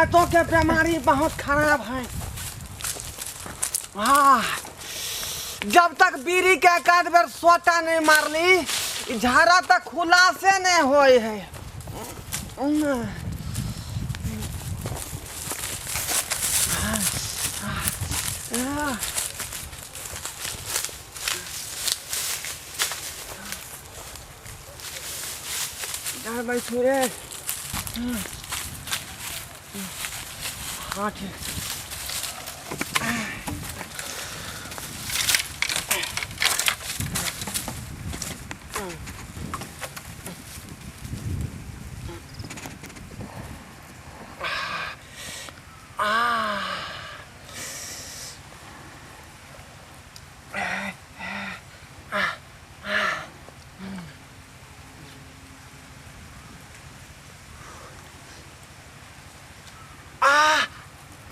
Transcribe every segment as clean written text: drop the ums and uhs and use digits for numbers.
पेटो के बीमारी बहुत खराब है। हाँ, जब तक बीड़ी के एक आध बेर सोटा नहीं मारली, ई झाड़ा तक खुलासे नहीं होय है। जा बैठू रे। हाँ ठीक। आ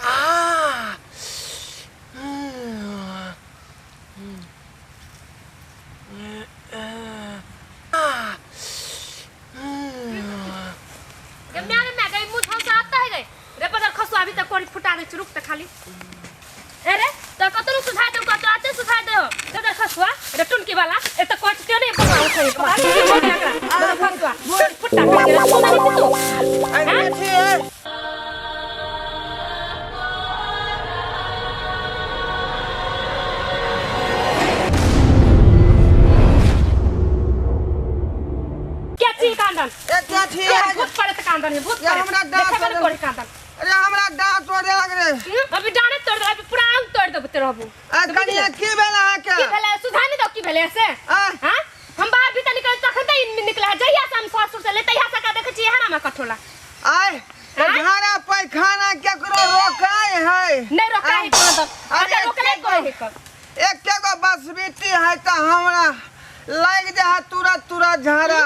आ गे म्यारे म्या गई मुंह धौसा आता है गई रे पदर खसु अभी तक कोरी फुटा दे रुक त खाली। ए रे त कतरो सुझा दे, कतो आते सुझा दे हो पदर खसुआ रे टुनकी वाला ए त कोच क्यों नहीं बना उठे पदर खसुआ टुन फुटा खा रे सुना नहीं तू। अरे छी। क्या चीज कांदन? ए क्या छी? ए, भूत पड़े त कांदन है, भूत ये पड़े। हमरा डांट देखे बने तोड़े। कोरी कांदन। अरे हमरा डांट तोड़े लग रे। अभी डांटे तोड़ दे, अभी पूरा अंग तोड़ देबो तेरे हबू। आ कनिया की भेल अहाँके? की भेलै सुझा नहीं दो, की भेलै से? आ हां, हम बाहर भीतर निकल तखन त इन निकला जहिया से हम सासुर से ले तहिया से का देखै छी हरा में कठोला। आय झाड़ा पैखाना केकरो रोकाय है? नहीं रोका है कोनो दब। अरे अरे रोकले कोई है कर। एके गो बस बीती है त हमरा लागि जा है तुरंत तुरंत झाड़ा।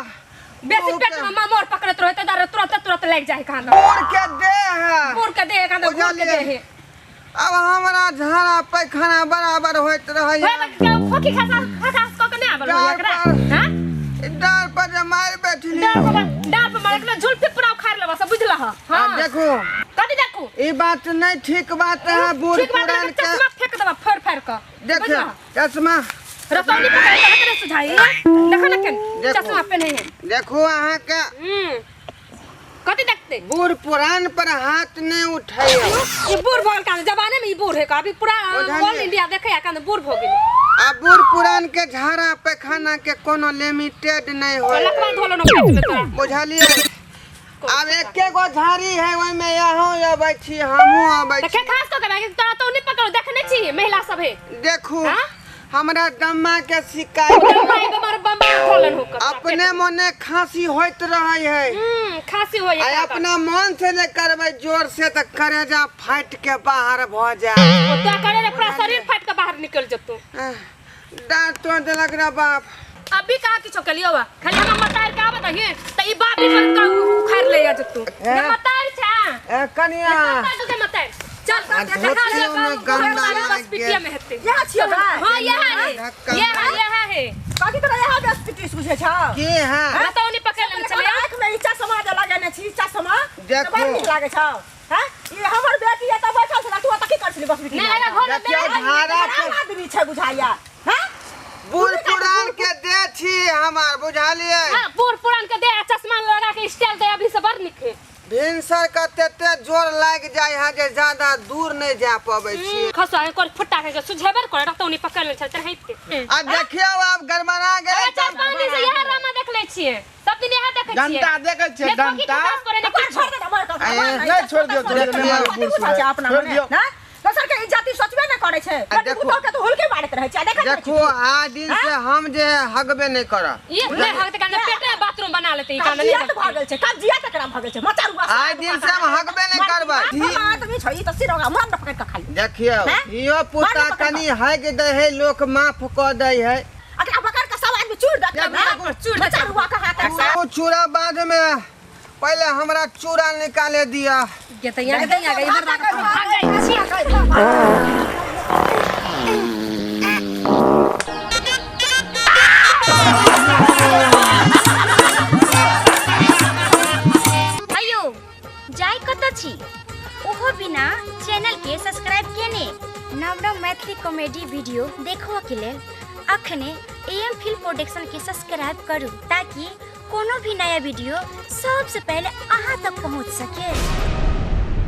बेसी पेट में मामोर पकड़त रहे त दर तुरंत तुरंत लग जाए कांदा। बूढ़ के देह है। बूढ़ के देह कांदा, बूढ़ के देह है। अब हमरा झाड़ा पैखाना बराबर होइत रहै। होय बच्चा खोखी खसा खसास क के नहीं आबल होय एकरा। हां, डार पर जे मारि बैठली। डार पर, डार पर मारे के झुलफी पूरा उखाड़ लेबा सब बुझला। हां आ देखो। कथी देखू? ई बात नहीं ठीक बात है बूढ़ ठीक बात पुरान है, के। चश्मा फेंक देबा फोड़ फाड़ क। देखियो चश्मा रतौनी पकड़ के हकरे सुझाई देखो न केन देखो। चश्मा पहने है। देखो अहाँके कथी देखते? बूढ़ पुरान पर हाथ नहीं उठाइयो। ई बूढ़ भऽ गेल कान जमाने में, ई बूढ़ है का अभी पूरा बुझलियै। ऑल इंडिया देखे या कान बूढ़ भऽ गेल। आ बूढ़ पुरान के झाड़ा पैखाना के कोनो लिमिटेड नहीं होय। लकवा धोलो न पेट में तोरा। बुझलियै? आब एके गो झाड़ी है, ओहिमे अहूँ अबै छी हमहूँ अबै देखे छी। खास कऽ के तोरा तो नहीं पकड़ो देखने छी महिला सब है। देखू हाँ? हमरा दम्मा के शिकायत। माय बेमार बम धोलन हो कर। अपने मने खांसी होइत रहै है। खांसी होय आ अपना मन से जे करबै जोर से त करेजा फाटि के बाहर भऽ जाय। तो करे रे पूरा शरीर फाट के बाहर निकल जतो। डाँट तोड़ देलक रे बाप। अभी कहाँ किछो केलियो बा, खाली हम मतार के आबत ही त ई बाप भी पर का उखाड़ ले जा जतो। ए? मतार छा। ए कनिया मतार के मतार चल आ धोतियो में गंदा बस लागि पिटिया गेल। में हेतै। यहाँ छियौ भाइ? हां यहाँ है, धक्का यहाँ यहाँ है। कथी तोरा यहाँ बस पिटिस बुझै छौ? की है? रतौनी पकड़ लेने छलियै। आँख में ई चश्मा जे लगेने छी, चश्मा देखो। बड़ नीक लागै छौ। हैं? ई हमर बेटी एतऽ बैठल छलै, तू ओतऽ की करै छली बस बिटिया? नहि, एकरा घर में देखियौ मेरे झाड़ा खराब आदमी छै बुझाइया। हैं? बूढ़ पुरान के दे छी हमार, बुझलियै? हां, बूढ़ पुरान के दे आ चश्मा लगा के स्टाइल दे अभी से बड़ नीक है। भिनसर के तेते जोर लागि जाइ है जे ज्यादा दूर नहीं जा पबै छी। खसो कर फुट्टा के सुझेबर कर रतौनी पकड़ ले छल तेनाहिते। आ देखियौ आब गड़बड़ा गेल। अरे चार पाँच दिन से इएह रामा देख लै छियै, सब दिन इएह देखै छियै। डंटा देखै छियै, ने खोखी डंटा। खसास करे ने छोड़ किछो। दे हमर कथा, ए, नहि, छोड़ दियौ, छोड़ दियौ, कथी नहि मारू, बूढ़ बुझै छै अपना छोड़ मने, दियौ। हैं? दोसर के इज्जत सोचबे नहि करै छै। आ बेटी देखो। पुतोह के तऽ हुलकी मारैत रहै छै, आ देखै नहि देखो छी। आ दिन से हम जे हगबे नहीं करब। ये नहि हगतै कान पेटे में बाथरूम बना लेतै ई कान। कब्जियत भऽ गेल छै, कब्जियत एकरा भऽ गेल छै। मचरुआ आइ दिन से हम हगबे नहि करबै। आदमी छै ई तऽ सिरोगा मन पकड़ि कऽ खाली। देखियौ हैं? इहो पुता मारू पकड़ कनि हगि दै है लोक माफ कऽ दै है। एकरा पकड़ कऽ सब आदमी चूर दे, देखो, चूर दे। मचरुआ के हाथ ओ चूड़ा बाद में, पहले हमरा चूड़ा निकाले दिया। गे त यहाँ गई गई इधर भाग गई छी। अयो जाय कतऽ छी? ओहो बिना चैनल के सब्सक्राइब केने नव नव मैथिली कॉमेडी वीडियो देखो के लेल अखने एम फिल्म प्रोडक्शन के सब्सक्राइब करू ताकि कोनो भी नया वीडियो सबसे पहले अहाँ तक पहुँच सके।